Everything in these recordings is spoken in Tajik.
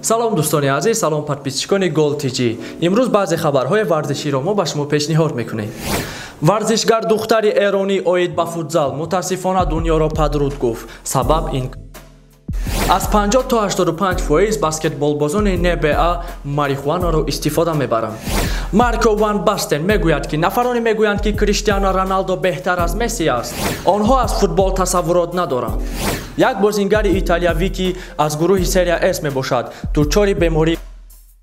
Салом дӯстони азиз, салом подписчикони Гол ТЖ. Имрӯз баъзе хабарҳои варзиширо мо ба шумо пешниҳод мекунем. Варзишгар духтари эронӣ оид ба футзал мутаассифона дунёро падруд гуфт. Сабаб ин аз 50 то 85% баскетболбозони НБА марихуанаро истифода мебаранд. Марко Ван Бастен мегӯяд, ки нафароне мегӯянд, ки Криштиано Роналдо беҳтар аз Месси аст. Онҳо аз футбол тасаввурот надоранд. Як бозингари италиявӣ, ки аз гурӯҳи Серия С мебошад, дучори беморӣ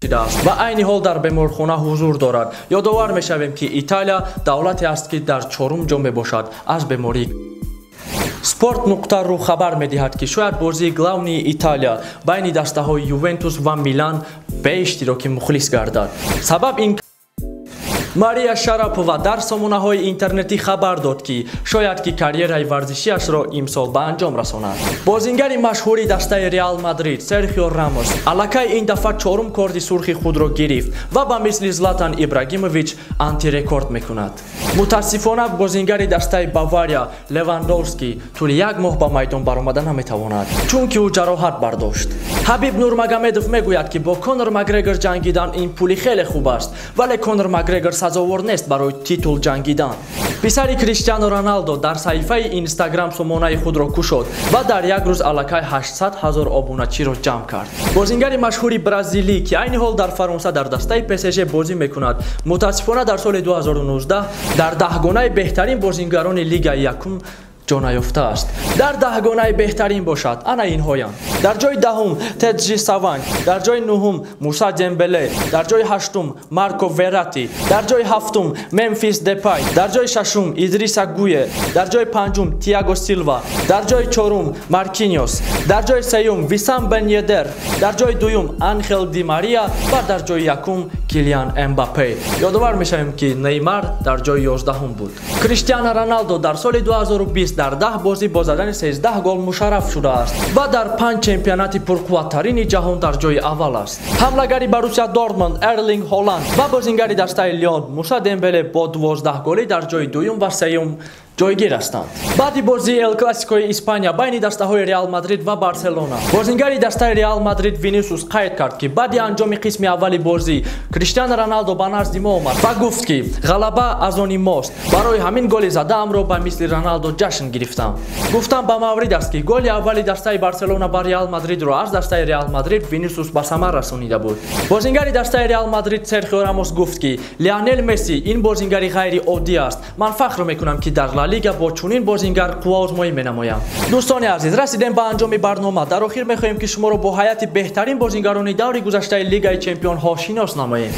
шудааст ва айни ҳол дар беморхона ҳузур дорад. Ёдовар мешавем, ки Италия давлате аст, ки дар чорум ҷо мебошад аз беморӣ. Спорт нуқта ру хабар медиҳад, ки шояд бозии главнии Италия байни дастаҳои Ювентус ва Милан бе иштироки мухлис гардад. Сабаб ин Мария Шарапова дар сомонаҳои интернетӣ хабар дод, ки шояд ки карьераи варзишиашро имсол ба анҷом расонад. Бозингари машҳури дастаи Реал Мадрид Серхио Рамос аллакай ин дафъа чорум корди сурхи худро гирифт ва ба мисли Златан Ибрагимович антирекорд мекунад. Мутаассифона, бозингари дастаи Бавария Левандовский тӯли як моҳ ба майдон баромада наметавонад, чунки ӯ ҷароҳат бардошт. Ҳабиб Нурмагомедов мегӯяд, ки бо Конор Макгрегор ҷангидан ин пули хеле хуб аст, вале Конор Макгрегор сазовор нест барои титул ҷангидан. Писари Криштиано Роналдо дар саҳифаи Инстаграм сомонаи худро кушод ва дар як рӯз аллакай 800 ҳазор обуначиро ҷамъ кард. Бозингари машҳури бразилӣ, ки айни ҳол дар Фаронса дар дастаи ПСЖ бозӣ мекунад, мутаассифона дар соли 2019 дар даҳгонаи беҳтарин бозингарони лигаи якум ҷо наёфтааст. Дар даҳгонаи беҳтарин бошад ана инҳоянд: дар ҷои даҳум Теджи Саванг, дар ҷои нуҳум Муса Дембеле, дар ҷои ҳаштум Марко Верати, дар ҷои ҳафтум Мемфис Депай, дар ҷои шашум Идриса Гуе, дар ҷои панҷум Тиаго Силва, дар ҷои чорум Маркиньос, дар ҷои сеюм Висам Бен Йедер, дар ҷои дуюм Анхел Ди Мария ва дар ҷои якум Килиан Эмбапе. Ёдовар мешавем, ки Неймар дар ҷои 11-ум буд. Криштиано Роналдо дар соли 2020 дар 10 бозӣ бо задани 13 гол мушарраф шудааст ва дар 5 чемпионати пурқувваттарини ҷаҳон дар ҷои аввал аст. Ҳамлагари Боруссия Дортмунд Эрлинг Холанд ва бозингари дастаи Лион Муса Дембеле бо 12 голӣ дар ҷои дуюм ва сеюм ҷойгир ҳастанд. Баъди бозии Эл Классикои Испания байни дастаҳои Реал Мадрид ва Барселона, бозингари дастаи Реал Мадрид Винисиус қайд кард, ки баъди анҷоми қисми аввали бозӣ Криштиано Роналдо ба назди мо омад ва гуфт, ки ғалаба аз они мост. Барои ҳамин голи задаамро ба мисли Роналдо ҷашн гирифтам. Гуфтам ба маврид аст, ки голи аввали дастаи Барселона ба Реал Мадридро аз дастаи Реал Мадрид Винисиус ба самар расонида буд. Бозингари дастаи Реал Мадрид Серхио Рамос гуфт, ки Лионел Месси ин бозингари ғайриоддӣ аст. Ман фахр мекунам, ки дар Ла Лига бо чунин бозингар қувваозмоӣ менамоям. Дӯстони азиз, расидем ба анҷоми барнома. Дар охир мехоҳем, ки шуморо бо ҳайати беҳтарин бозингарони даври гузаштаи Лигаи чемпионҳо шинос намоем.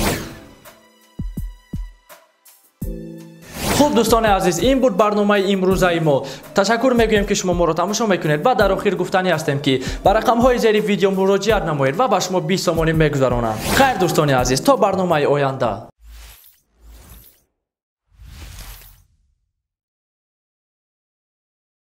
Хуб, дӯстони азиз, ин буд барномаи имрӯзаи мо. Ташаккур мегӯем, ки шумо моро тамошо мекунед, ва дар охир гуфтанӣ ҳастем, ки ба рақамҳои зери видео муроҷиат намоед ва ба шумо 20 сомонӣ мегузаронанд. Хайр, дӯстони азиз, то барномаи оянда.